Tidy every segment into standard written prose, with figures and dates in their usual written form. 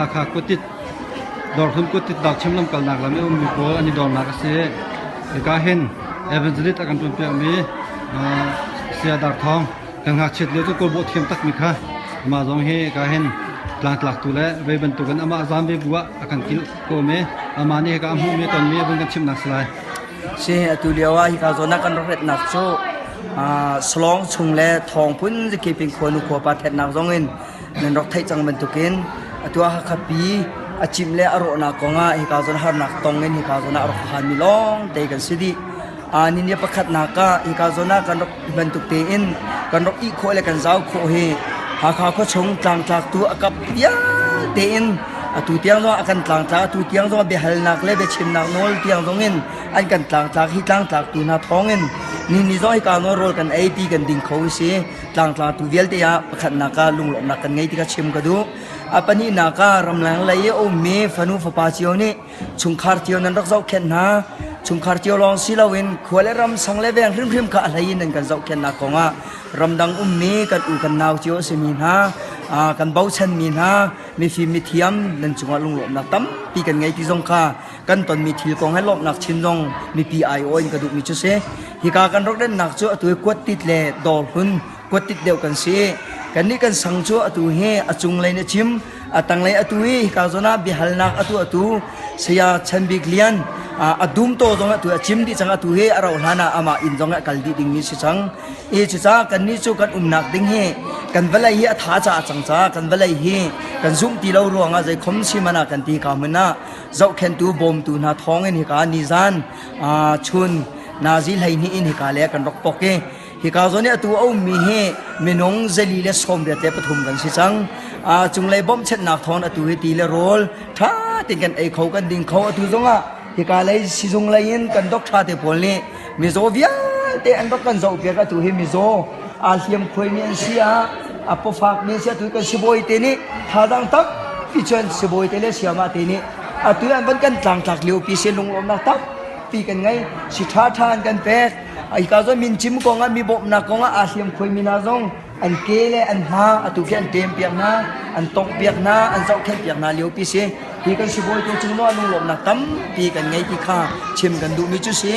Hakha khuatit Dawrhlun khuatit Dau lam kalnak lam i a ummi pawl an i dornak a si. Hika hin evangelist a kan ṭuanpiakmi Saya Dar Thawng kan ngakchiat lio cu kawlbawh thiam takmi kha amah zong hi hika hin tlangtlaktu le vei bantukin amah zaam ve bu ah a kan kilh ko mi amah nih hika a hmuhmi a tonmi a vun kan chimhnak si lai. Si atu lio ah hika zawn ah kan rak retnak cu Salawng chung le thawng phun zakipin khuanu khuapa thetnak zong in nan rak theih cang bantukin atu ah Hakha pi a cimh le a rawhnak kong ah hika zawn harnak tong in hika zawn ah a rak phanmi lawng te kan si dih. Ni pakhatnak ah hika zawn ah kan rak bantuk tein kan rak ih khawh le kan zau khawh hi Hakha khuachung tlangtlaktu a kap vialte in atu tiang zong a kan tlangtlak atu tiang zong biahalnak le biachimnak nawl tiang zong in an kan tlangtlak hi tlangtlaktu hna thawng in ni ni zong hika nawl rawl kan ei ti kan ding kho si tlangtlatu vialte ah pakhatnak ah lunglawmhnak kan ngei ti kha chim ka duh. A pahnihnak ah ramleng lei i a ummi fanu fapa cio nih chungkhar cio nan rak zohkhenh hna. Chungkhar cio lawng si loin khua le ram sang le veng hrimhrim kha a hlei in nan kan zohkhenhnak kong ah ramdang ummi kan u kan nau cio a simi hna kan bochanmi hna mifim mithiam nan cungah lunglawmhnak tampi kan ngei ti zong kha kan tonmi thil kong he lawmhnak chin zong mipi aiawh in ka duhmi cu si. Hika kan rak rennak cu atu hi kuattit le dawrhlun kuattit deuh kan si. Kannih kan sang cu atu hi a cunglei na chim, a tanglei atu hi hika zawn ah biahalnak atu atu Saya Chan Bik Lian a dum to zong atu a chim dih cang atu hi a rauh hlan ah amah inn zong ah kal dih dingmi si cang. I cucaah kannih cu kan umnak ding hi kan vawlei hi a tha caah cang caah kan vawlei hi kan zumh ti lo ruangah zeikhom si man ah kan ti ka hmun ah zohkhenhtu bawmtu hna thawng in hika nizan chun nazi 12 in hika le kan rak pok i hika zawn i atu a ummi hi minung zali le 83 kan si cang. Cunglei bawmhchanhnak thawng atu hi ti le rawl ṭha tein kan ei kho kan ding kho atu zongah hika lei sizung lei in kan doctor te pawl nih mizaw vialte an rak kan zohpiak atu hi mizaw aa hliam khuaimi an si ah a pawfakmi an si atu kan sibawi te nih thazaang tampi cun sibawi te le sayama te nih atu an van kan tlangtlak lio pi si lunglawmnak tampi kan ngei si ṭha ṭha an kan pek hika zawn min cim kong ah mi bawmhnak kong ah aa hliam khuaimi hna zong an ke le an hma atu khi an ṭem piak hna an tongh piak hna an zohkhenh piak hna lio pi si hi kan sibawi tu cung maw lunglawmhnak tampi kan ngei ti kha chim kan duhmi cu si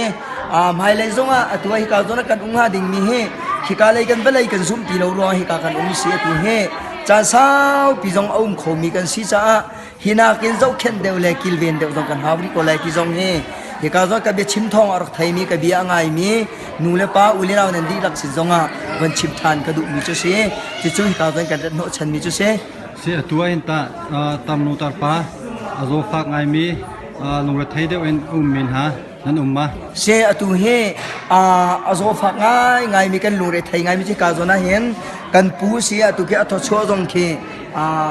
hmailei zong ah atu ah hika zawn ah kan um hnga dingmi hi hika lei kan vawlei kan zumh ti lo ruang hika kan um si atu hi caan saupi zong a um khomi kan si caah hi nakin zohkhenh deuh le kilven deuh zong kan hau rih ko lai ti zong hi hika zawn ka biachim thawng a rak theimi ka bia a ngaimi nu le pa u le nau nan dihlak sin zongah von chim ṭhan ka duhmi cu si cucu hika zawn kan rat hnawhchanmi cu si Si atu ah hin tah tarnu tarpa a zawfak ngaimi lungrethei deuh in a ummi hna nan um ma? Si atu hi a zawfak ngaingaimi kan lungrethei ngaimi cu hika zawn ah hin kan pu si atu khi a thawchuah zong khi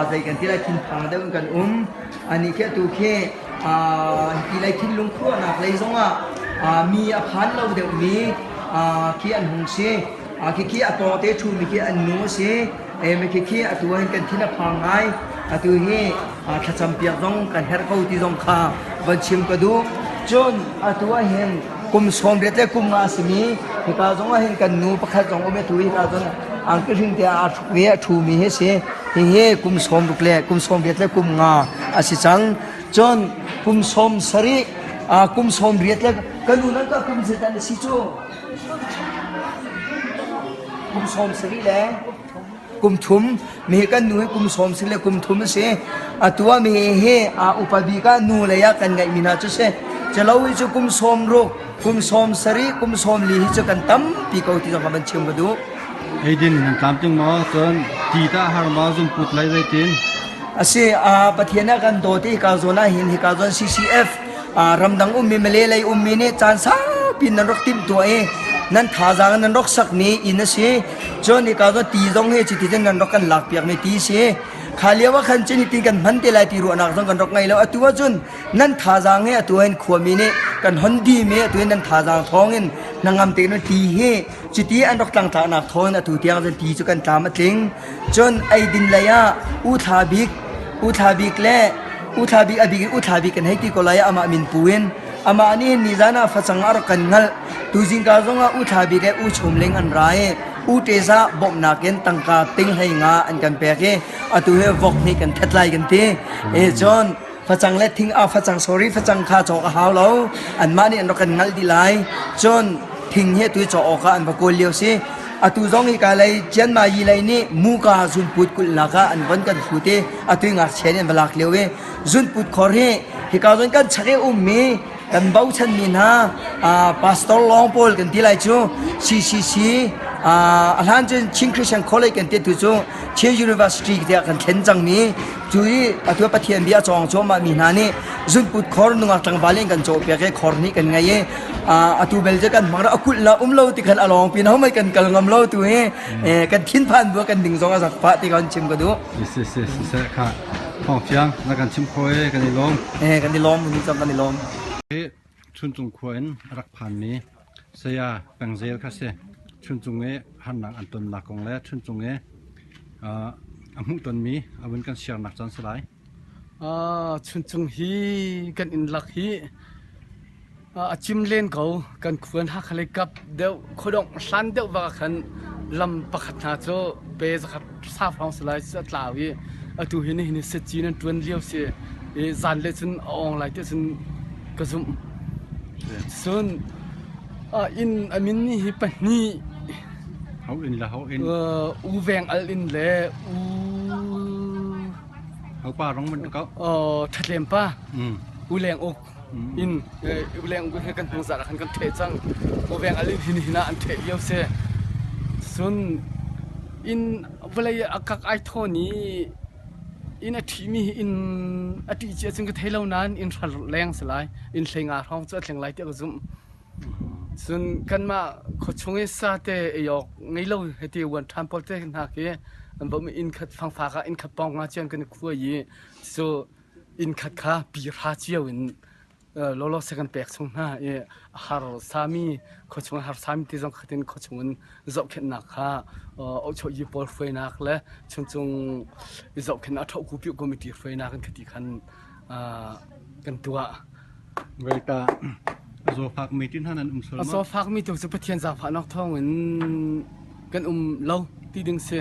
zei kan ti lai thinphang deuh in kan um ani khi atu khi ti lei thinlung khuaruahnak lei zongah mi a phan lo deuhmi khi an hung si khi a pawngte ṭhumi khi an nu a si khi khi atu hin kan thin a phang ngai atu hi thlacam piak zong kan herh ko ti zong kha van chim ka duh cun atu ah hin kum 80 le kum nga a simi hika zong ah hin kan nu pakhat zong um atu hika zong angki hring te ah ve a ṭhumi hi si hihi kum 60 le kum 80 le kum nga a si cang cun kum 70 kum 80 le ka nu nan ka kum zeizat na si cu kum 70 le kum thum mi kan nu hi kum 70 le kum thum a si atu ah mi hi a upa bik ah nu lei ah kan ngeih mi hna cu si celo hi cu kum 60 kum 70 kum 40 hi cu kan tampi ko ti zong kha van chim ka duh Eidin nan tlamtling maw? Cun ti tah har maw zungput lei zeitin? Asi Pathian ah kan dawt i hika zawn ah hin hika zawn CCF ramdang ummi Malay lei ummi nih caan saupi nan rak timhtuah i nan thazaang nan rak sakmi inn a si. Cun hika zawn ti zong hi cuti cun nan rak kan lakpiakmi ti si. Kha lio ah khan cun hitin kan hman te lai ti ruahnak zong kan rak ngei lo. Atu ahcun nan thazaang he atu hin khuami nih kan hon dimi atu hin nan thazaang thawng in hnangam tein ti hi Cuti an rak tlangtlaknak thawngin atu tiang cun ti cu kan tlam a tling. Cun eidin lei ah U Thla Bik, U Thla Bik le U Thla Bik a bik in U Thla Bik kan hei ti ko lai amah min pu in amah nih nizan ah facang a rak kan ngalh. Tu zingka zong ah U Thla Bik le U Chum Ling an ra i. U Teza bawmhnak in tangka ting hlei nga an kan pek i atu hi vok nih kan that lai kan ti. E cun facang le thing a facang sorry facang kha cawk a hau lo anmah nih an rak kan ngalh dih lai. Cun thing hi atu cawk awk ah an va kawl lio si. Atu zong hi ka lei Chianma yi lei nih muka zunput kulhnak ah an von kan fut i atu ngakchia nih an va lak lio i zunput khor hi hika zon kan chak i ummi kan bochanmi hna pastor lawng pawl kan ti lai cu CCC a hlan cun Chin Christian College kan ti tu cu Chin University tiah kan thlen cangmi cu i atu Pathian bia cawng cuahmah mi hna nih zunput khor nungak tlangval in kan cawh piak i khor nih kan ngei i atu bel cu kan hmang a kulh na um lo ti khan a lawng pin ho mai kan kal ngam lo tu hi kan thinphan bu kan ding zong a zak pah ti kan chim ka duh si si si si kha Thawng fiang na kan chim kho i kan i lawm. Eh kan i lawm ni cang kan i lawm. Hi Chuncung khua in a rak phanmi saya Pengzel kha si. Chuncung i harnak an tonnak kong le Chuncung i a hmuh tonmi a vun kan siarnak caan si lai. Chuncung hi kan inn lak hi A cim len ko. Kan khuan Hakha lei kap deuh khuadongh hlan deuh bak ah khan lam pakhat hna cu pe zakhat sau hrawng si lai a tlau i atu hi nihin hi satci nan ṭuan lio si i zan le cun a awng lai ti cun ka zumh. Cun inn a min ni hi pahnih Ho inn le ho inn? U Veng Al inn le U Ho pa rong man ko? Ṭhatlem pa U Leng Uk inn leng he kan hnung zat ah khan kan ṭheh cang. Veng al in hin hin ah an ṭheh lio si. Cun inn vawlei a kak ai thawn i inn a ṭhihmi hi inn a ṭih cia cun ka thei lo nain inn hral leng si lai. Inn hlei nga hrawng cu a tling lai tiah ka zumh. Cun kanmah khuachung i sate ei awk ngei lo hiti uan ṭhan pawl te hna khi an bawmh i inn khat fangfak ah inn khat pawng nga cian kan i khuai i cu inn khat kha pihra cio in lawlaw se kan pek chung hna i a harsami khuachung a harsami ti zong khatin khuachung in zohkhenhnak kha ohchohyi pawl hruainak le chuncung i zohkhenhnak a ṭhohku piu committee hruainak in khati khan kan tuah. Weita a zawfakmi ti hna nan um sual A maw? zawfakmi tu cu Pathian zaangfahnak thawng in kan um lo ti ding si.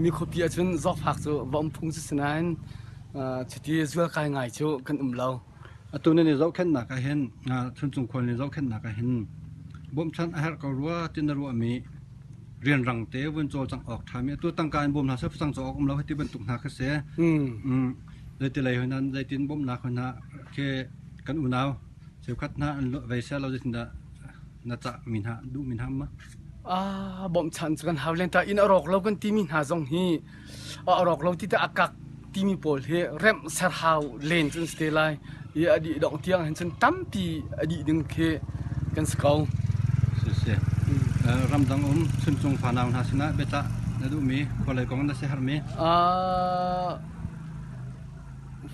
Mi khuapi ahcun zawfak cu va um phung cu si nain Cuti zualkai ngai cu kan um lo. Atu nan i zohkhenhnak ah hin Chuncung khual nan i zohkhenhnak ah hin bawmchan a herh ko rua ti na ruahmi rianrang te vun cawlcangh awk ṭhami atu tangka in bawm hna seh facang cawk awk um lo hiti bantuk hna kha si. Zeiti lei hoi nan zeitin bawmhnak hoi hna khi kan unau cheukhat hna an vei sia lo zeitindah na cah mi hna duh mi hna ma? Ah bawmhchanh cu kan hau len ta inn a rawk lo kan timi hna zong hi a rawk lo ti te a kak timi pawl hi remh ser hau len cun si te lai i a dih dongh tiang hin cun tampi a dih ding khi kan si ko. Si si. Ramdang um Chuncung fanau hna sinah biacah na duhmi khualei kong na siaherhmi?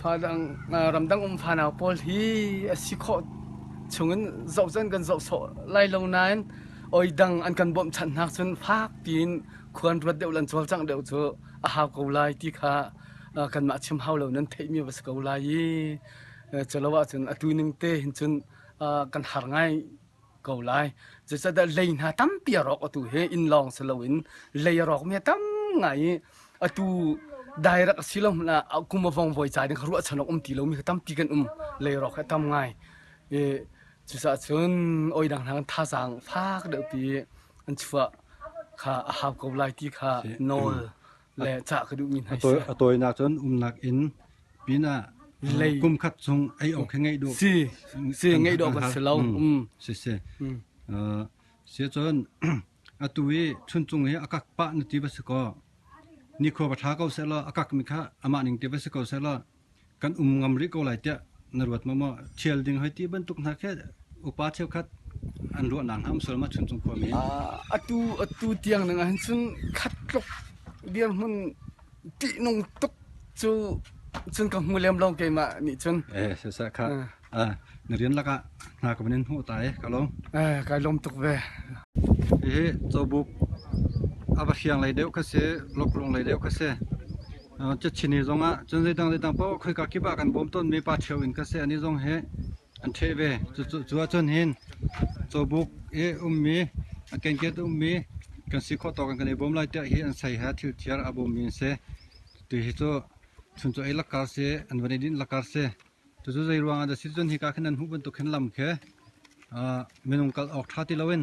Fadang ramdang um fanau pawl hi a si khawh chungin zoh cun kan zoh sawh lai lo nain oi dang an kan bawmhchanh hnak cun fak piin khuan ruat deuh lan cawlcangh deuh cu a hau ko lai ti kha kanmah chim hau lo nan theihmi va si ko lai i culo ahcun atu ning te hin cun kan har ngai ko lai. Zeicahtiah lei hna tampi a rawk atu hi inn lawng si loin lei a rawkmi a tam ngai i atu direct a si lo hmanh ah kum a vong voi ca ding kha ruahchan awk um ti lomi kha tampi kan um lei rawk hi a tam ngai. I cucaah cun oi dang hna kan thazaang fak deuh pi an chuah kha a hau ko lai ti kha nawl le cah ka duhmi hna si. A tawinak cun umnak inn pinah lei kum khat chung ei awk he ngeih dawh si si ngeih dawh kan si lo. Si si. Si cun atu i chuncung hi a kak pah na ti va si kaw nikhua va ṭha ko seh law a kak mi kha amah ning te va si ko seh law kan um ngam rih ko lai tiah na ruat maw maw thial ding hoi ti bantuk hna khi upa cheukhat an ruahnak hna um sual ma Chuncung khuami Atu atu tiang ning ahhin cun khat tluk dirhmun ṭihnung tuk cu cun ka hmu lem lo keimah nih cun. Eh siseh kha na rian lakah hna ka van in hmuh ta e ka lawm. Eh kai lawm tuk ve. Hihi cawbuk a va hriang lei deuh kha si loklung lei deuh kha si. Cachini zongah cun zeidang zeidang paoh khoika kip ah kan bawm tawnmi pa ṭheo in kha si ani zong hi an ṭheh ve. Cu ahcun hin cawbuk i ummi a kenket ummi Kan si khawh tawk in kan i bawm lai tiah hi an sei he thil thiar a bawmmi an si. Tu hi cu chuncaw ei lakar si, an van i dinh lakar si. Cucu zei ruang ah dah si cun hika khin nan hmuh bantuk khin lam khi minung kal awk ṭha ti loin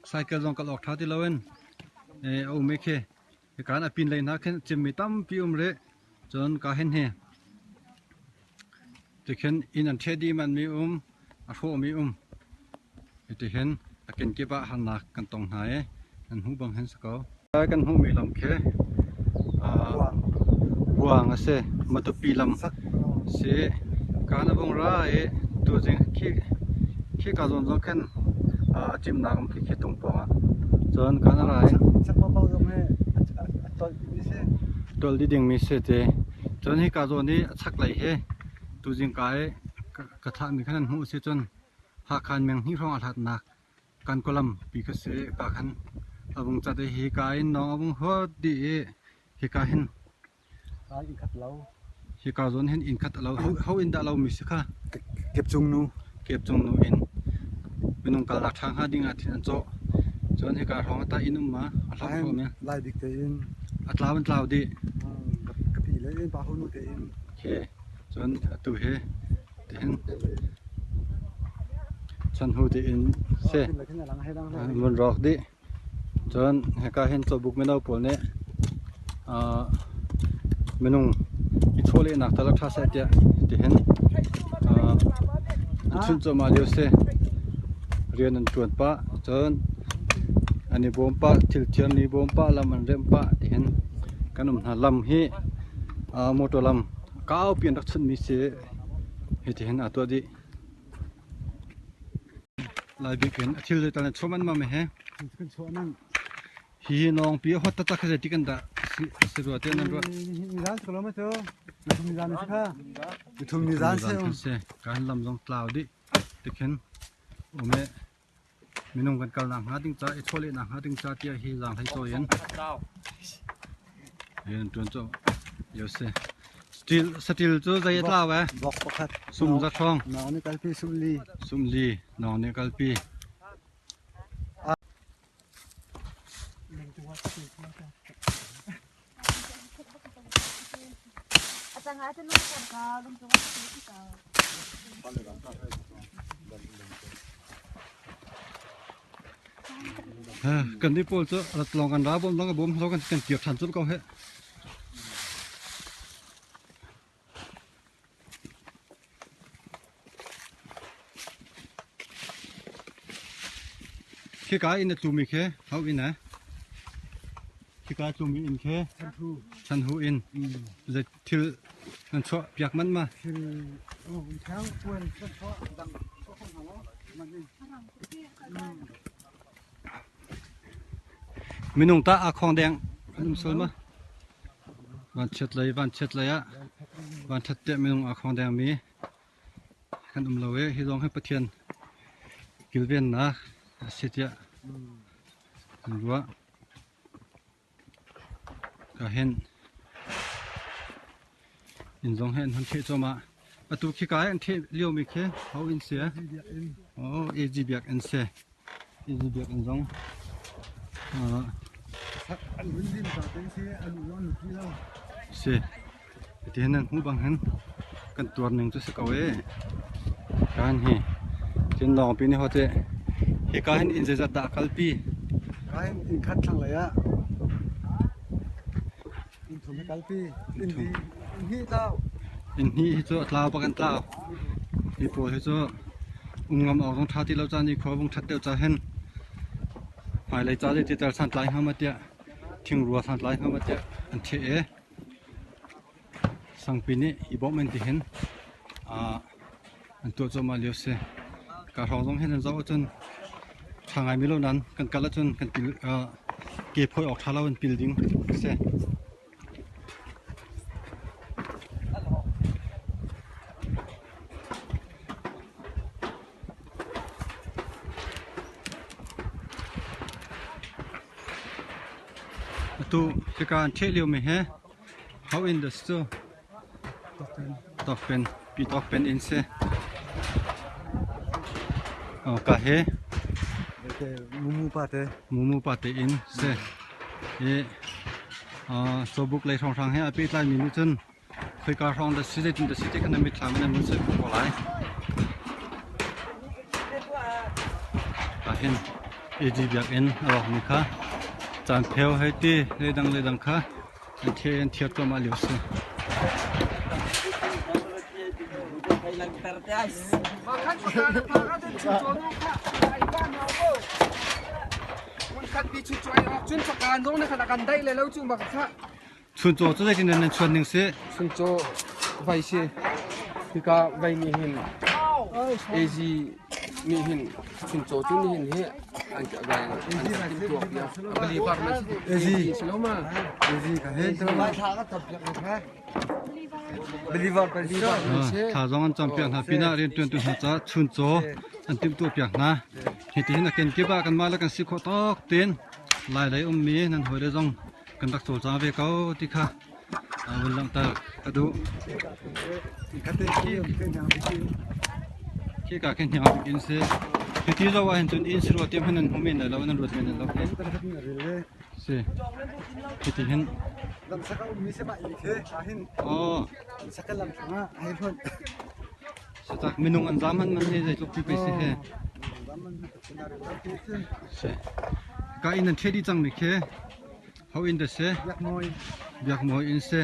cycle zong kal awk ṭha ti loin a um i khi hika a pin lei hna khin cimmi tampi um rih. Cun ka hin hi tikhin inn an ṭheh dih manmi um, a hrawhmi um. Hitihin a kenkip ah harnak kan tong hna i nan hmuh bang hin si ko. Kan hmuhmi lam khi kuang a si. Matupi lam si. Kaan a vung ra i tuzing khi khika zawn zong khin a cimnak um khi khi tung pawng ah. Cun kaan a ra i tolh dih dingmi si ti. Cun hika zawn i a chaklei hi tuzing ka i ka thlahmi khan an hmuh si cun Hakha in meng hnih hrawng a hlatnak kan kawlam pi kha si. Ka khan a vung cat i hika in nawng a vung huat dih i hika hin hika zawn hin inn khat a lo. Ho inn dah lo mi si kha? Kepcung nu. Kepcung nu inn. Minung kalnak ṭha hnga ding ah thin an cawh. Cun hika hrawng ah tah inn um ma? A hloh hloh mi. Lai bik tein. A tlau an tlau dih. Ka pi le in pa ho nu tein. Okay. Cun atu hi tihin chanhu tiin si vun rawk dih. Cun hika hin cawbuk mino pawl nih minung i chawlehnak tal a ṭha seh tiah tihin an chunh cuahmah lio si. Rian an ṭuan pah cun an i bawm pah, thil thiam an i bawm pah, lam an remh pah tihin kan um hna. Lam hi motor lam kaupi an rak chunhmi si hitihin aa tuah dih. Lai bik in a thil zeital na chuah man ma me he? Kan chuah man. Hi hi nawng pi a hot taktak kha zeiti kan dah si rua te nan ruah. Nizan si ko ma cu. Mithum nizan si kha. Mithum nizan si. Si. Kan lam zong tlau dih. Tikhin ume Minung kan kalnak hnga ding ca i chawlehnak hnga ding ca tiah hi zaanghlei cawi in rian an ṭuan cu lio si. Saṭil, saṭil cu zei a tlau eh? Vok pakhat. Sum za hrawng. Nawng nih kalpi sum li. Sum li, nawng nih kalpi. Kan nih pawl cu rat lawng kan ra bawm lawng a bawm lawng kan kan kir ṭhan colh ko heh. Khika inn a tlumi khi ho inn eh? Khika tlumi inn khi Chanhu inn. Zei thil nan chuah piak man ma? Thil theu puan chuah dang Minung tah aa khong deng an um sual ma? Vanchiat lei vanchiat lei ah vanṭhat tiah minung aa khong dengmi kan um lo i hi zong hi Pathian kilvennak a si tiah kan ruah. Ka hin inn zong hi an hun ṭheh cuahmah. Atu khika i an ṭheh liomi khi ho inn si? Oh, AG Biakinn si. AG Biakinn zong An hun lim ta te si an an ti lo. Si. Hiti hin nan hmuh bang hin kan tuar ning cu si ko ee. Kan hi cun lawngpi nih hote hika hin inn zeizat dah a kalpi? Ka hin inn khat thlang lei ah inn thum hi kalpi. Inn li inn hnih tlau. Inn hnih hi cu a tlau bak an tlau. Hi pawl hi cu um ngam awk zong ṭha ti lo caan i khua vung ṭhat deuh ca hin hmailei ca zeiti tal santlai hnga ma tiah thingrua santlai hnga ma tiah an ṭheh i sangpi nih i bawmh in tihin an tuah cuahmah lio si. Ka hrawng zong hin an zoh ahcun ṭha ngaimi lo nain kan kal ahcun kan pil ke phawi awk ṭha lo in pil ding a si. Atu hika an ṭheh liomi hi how in the cu tawkpen pi tawkpen in si. Ka hi Mumu pa te. Mumu pa te in si. I cawbuk lei hrawnghrang he aa pehtlaimi nih cun khoika hrawng dah si zeitin dah si ti kha na mitthlam in an vun soi khawh ko lai. Ahhin AG biakinn a rawkmi kha caan pheu hei ti leidang leidang kha an thiar an thiar cuahmah lio si. Chuncaw cu zeitin nan chuan ning si? Chuncaw vai si. Hika vai nih hin AZ nih hin chuncaw cu nihin hi an vai an timtuak bia. Bali par na AZ si lo ma? AZ ka he. Believer Thla zong an campiak hna pinah rianṭuantu hna caah chuncaw an timhtuahpiak hna. Hitihin a kenkip ah kanmah le kan si khawh tawk tein Lailei ummi nan hawile zong kan rak cawlcang ve ko ti kha vun langhter ka duh. Khika khi hniang bik inn si. Hiti zoh ahhin cun inn si rua ti hmanh nan hmu men lai lo, nan ruat men lai lo. Si. Hiti hin. Lamsak a ummi si mah inn khi ahhin. Oh. Lamsak lam chungah hei hluan. Satak minung an zam han man hi zeitluk pi pe si he. Si. Ka inn an ṭhiah dih cangmi khi ho inn dah si? Biakmawi. Biakmawi inn si.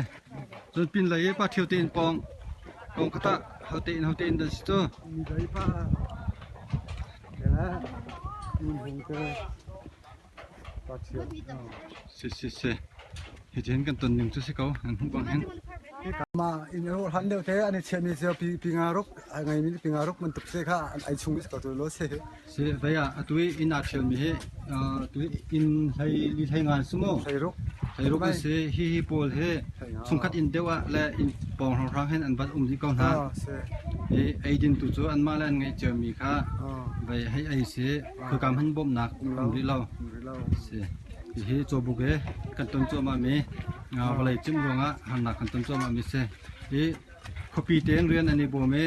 Cun pinlei i pa ṭhio te inn pawng pawng kha tah ho te inn ho te inn dah si cu? Midai pa. Kela. Min hung te. Pa ṭhio. Si si si. Hitin kan ton ning cu si ko. Nan hmuh bang hin. Ma in ro han deuh te an i chiahmi cio pi pi nga ruk a ngeimi pi nga ruk bantuk se kha ai chung ko tu lo se. Si vei ah atu i inn aa ṭhialmi hi atu i inn hlei li hlei nga su mu. Hlei ruk. Hlei ruk an si. Hi hi pawl hi chungkhat inn deuh ah le inn pawng hrawnghrang hin an van um dih ko hna. Hi eidin tu cu anmah le an ngeih ciomi kha vei hei ei si. Khukam han bawmhnak um rih lo. Si. Hihi cawbuk he kan ton cuahmahmi vawlei cimh ruangah harnak kan ton cuahmahmi si. Hi khuapi tein rian an i bawm i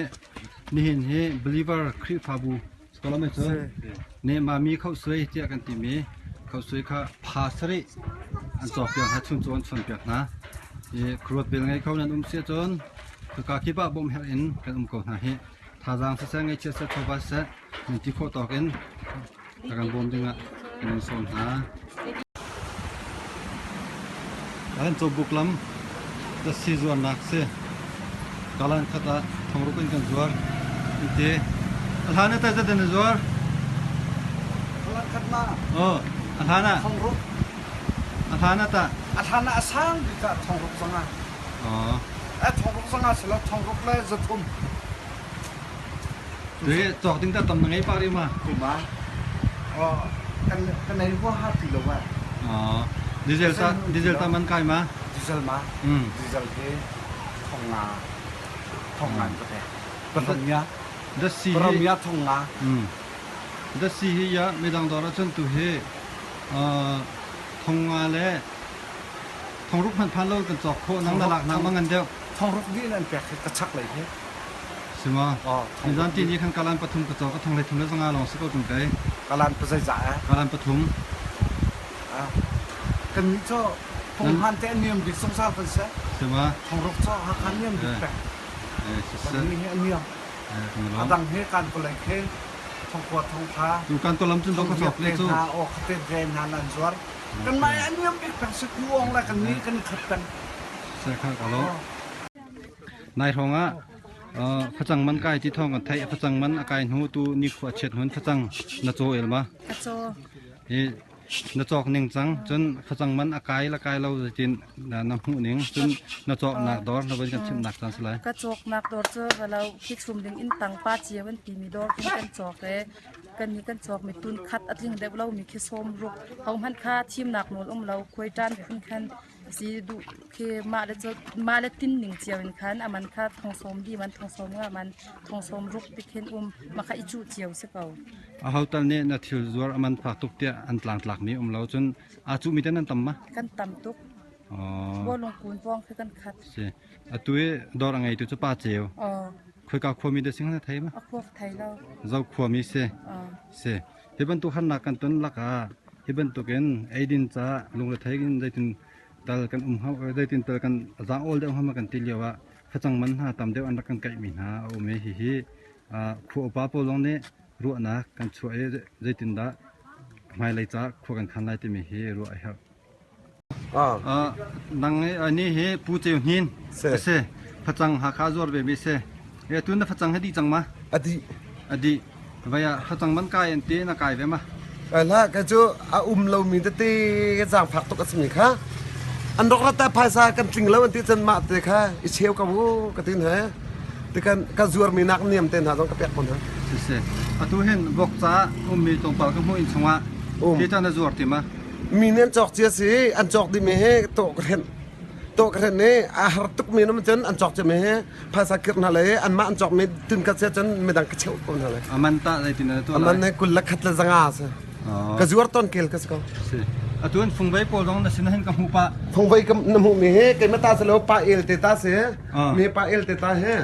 nihin hi believer Khrihfabu Scholame cu ne mami khohsuai tiah kan timi khohsuai kha pha sarih an cawkpiak hna chuncaw an chuanpiak hna. Hi khuaruat bel ngei kho nan um si ahcun khua kip ah bawmh herh in kan um ko hna hi. Thazaang siseh ngaihchiat seh chawva siseh nan ti khawh tawk in a kan bawm dingah kan in sawm hna. An cawbuk lam datsi zuarnak si. Kalan khat ah thongruk in kan zuar. Ite a hlan ah zat in zuar? Kalan khat ma. Oh, a hlan ah. Thongruk. A hlan ah ta. A hlan ah a sang bik ah thongruk zanga. Oh. A thongruk zanga silo thongruk le zathum. Te cawk ding ta tam na ngei pah rih ma? Kuma. Oh, kan kan ei huaha ti lo ah. Oh, diesel ta diesel ta man kai ma? Diesel ma? Diesel he thong nga thong nga ka pe. Paramia. Da si hi Paramia thong nga. Da si hi ya midang dawr ahcun tu hi thong nga le thong ruk hmanh phan lo kan cawk khawh nang na lak na ma ngan deuh. Thong ruk dih in an pek hi ka chak lei hi. Si ma? Nizan ti ni khan kalan pathum ka cawk a thong hlei thum le zanga lawng si ko tung kai. Kalan pa zeizah eh? Kalan pathum. Kan nih cu phung han te niam bik zungzal kan si. Si ma? Thong ruk cu Hakha niam bik pek. Eh, si Kan nih hi a niam. Eh, A dang he kan ko lei khe thongkua thongthla. Tu kan to lam cun dong ka cawk le cu. Hna aw khate ve hna nan zuar. Kan mai a niam bik peng si ku ong le kan ni kan i khat peng. Se kha ka lo. Nai hrawng ah facang man kai ti thawng kan theih. Facang man a kai hnu tu nikhua a chiat hnu in facang na caw el ma? Ka caw. Hi na cawk ning cang cun facang man a kai la kai lo zeitin na hmuh ning cun na cawknak dawr na van kan chimhnak caan si lai. Ka cawknak dawr cu valo khi chum ding in tang pa cio an timi dawr khin kan cawk e kan ni kan cawk mi tun khat a tling deuh lo mi khi sawm ruk ho hmanh kha thimnak nawl um lo khuai tan phun khan Si duh khi mah le mah le tin ning cio in khan a man kha thong sawm li man thong sawm nga man thong sawm ruk ti khin um ma kha i cuh cio si ko. A ho tal nih na thil zuar a man fak tuk tiah an tlangtlak mi um lo cun aa cuh mi te nan tam ma? Kan tam tuk. Oh. Bawlung kun pawng khi kan khat. Si. Atu i dawr a ngeitu cu pa ceu. Oh. Khoika khuami dah sing na thei ma? A khua thei lo. Zo khuami si. Oh. Si. Hi bantuk harnak kan ton lakah. Hi bantukin eidin ca lungrethei in zeitin tal kan um hnga zeitin tal kan zaang awl deuh hnga ma kan ti lio ah facang man hna tam deuh an rak kan kaihmi hna a um i hihi khua upa pawl zong nih ruahnak kan chuah i zeitindah hmailei ca khua kan khan lai timi hi ruah a herh. Nang ni hi Pu Ceu Hnin a si. Facang Hakha zuar ve mi si. E tu na facang hi dih cang ma? A dih. A dih. Vai ah facang man kai an ti na kai ve ma? Hlah ka cu a um lomi tete zaangfak tuk a simi kha an rak rat phaisa kan tling lo an ti cun mah te kha i cheu ko u ka tin he ti kan ka zuarmi nak niam te hna zong ka pek ko hna. Siseh. Atu hin vok ca ummi tlawmpal ka hmuh in chungah Um. hi ta na zuar ti ma? Mi nih an cawk cia si an cawk dimi hi tawh ka hrenh tawh ka hrenh i a har tuk mi num cun an cawk cia mi hi phaisa kirh hna le anmah an cawk mi tun ka sia cun midang ka cheuh ko hna le. A man tah zeitin na tuah A man lai? he 21 le zanga si. Oh. Ka zuar ton kel ka si ko. Si. Atu an fungvei pawl zong na sin hin ka hmuh pah. Fungvei ka na hmuh mi hi keimah ta si lo pa el te ta si. Ah. Mi pa el te ta he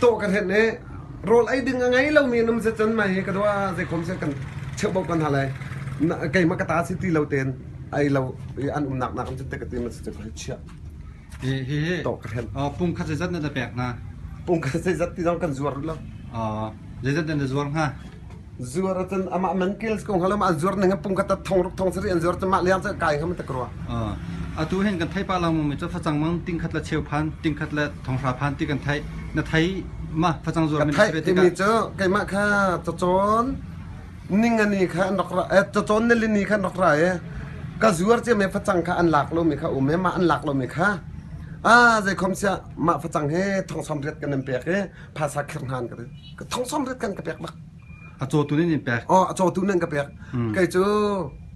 tawh ka hrenh i rawl ei ding a ngei lomi num si cun mah hi ka dua zeikhom si kan cheuhbauh kan hna lai keimah ka ta si ti lo tein ei lo i an umnak nak in cun te ka ti ma si cu chiah Hi hi tawh ka hrenh pung khat zeizat na pek hna pung khat zeizat ti zong kan zuar lo zeizat na zuar hnga Zuar ahcun amah man kil ko hnga lo ma an zuar ning pung khat thong ruk thong sari an zuar cu mah liang cu kai hnga ma tak rua. Atu hin kan thei pa lang mi cu facang mang ting khat le cheu phan ting khat le thong hra phan ti kan thei na thei ma facang zuar mi thei timi cu keimah kha cacawn ningani kha an rak ra eh cacawn nilini kha an rak ra e ka zuar cia me facang kha an lak lo mi kha um e ma an lak lo mi kha ah zei khom sia mah facang he thong som riat kan in pek e phasa khir hnan ka ti thong som riat kan ka pek bak A cawtu nih in pek. Oh, a cawtu nan ka pek. Kei cu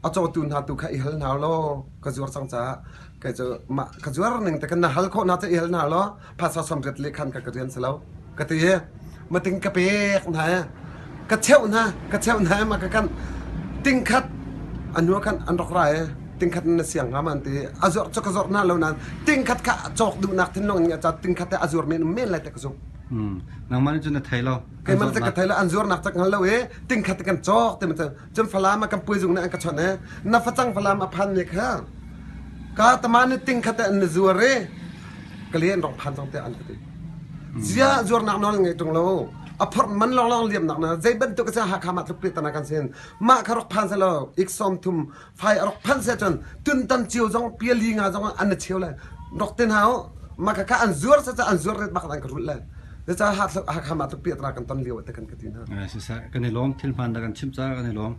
a cawtu hna tu kha i hal hna law ka zuar cang caah kei cu mah ka zuar ning te kan na hal khawh hna cu i hal hna law phasa som riat le khan ka ka rian si lo ka ti i mating ka pek hna i ka cheuh hna ka cheuh hna i ma ka kan tingkhat a hnu khan an rak ra i tingkhat na siang hnga ma an ti a zuar cu ka zuar hna lo nain tingkhat kha cawk duhnak thinlung in ca tingkhat te a zuar men men lai te ka zumh Nangmah nih cun na thei lo. Keimah cu ka thei lo an zuarnak cak hngal lo i tingkhat kan cawk ti cun Falam ah kan puizung nih an ka chawnh i na facang Falam a phan mi kha ka tama nih tingkhat an zuar i ka le an rong phan cang tiah an ka ti. Zia zuarnak nawl ngei ṭung lo a phorh man lawnglawng liamnak na zei bantuk a si Hakha mah tluk tana kan sin mah kha rak phan selaw ik som thum fai a rak phanh se cun tuntan cio zong piali nga zong an na cheu lai rok te hna ma kha an zuar sa an zuar ret bak an ka rul lai ca Hakha ma tuk piatra kan ton lio te kan ka ti hna siseh kan i lawm thil hman da kan chim ca kan i lawm.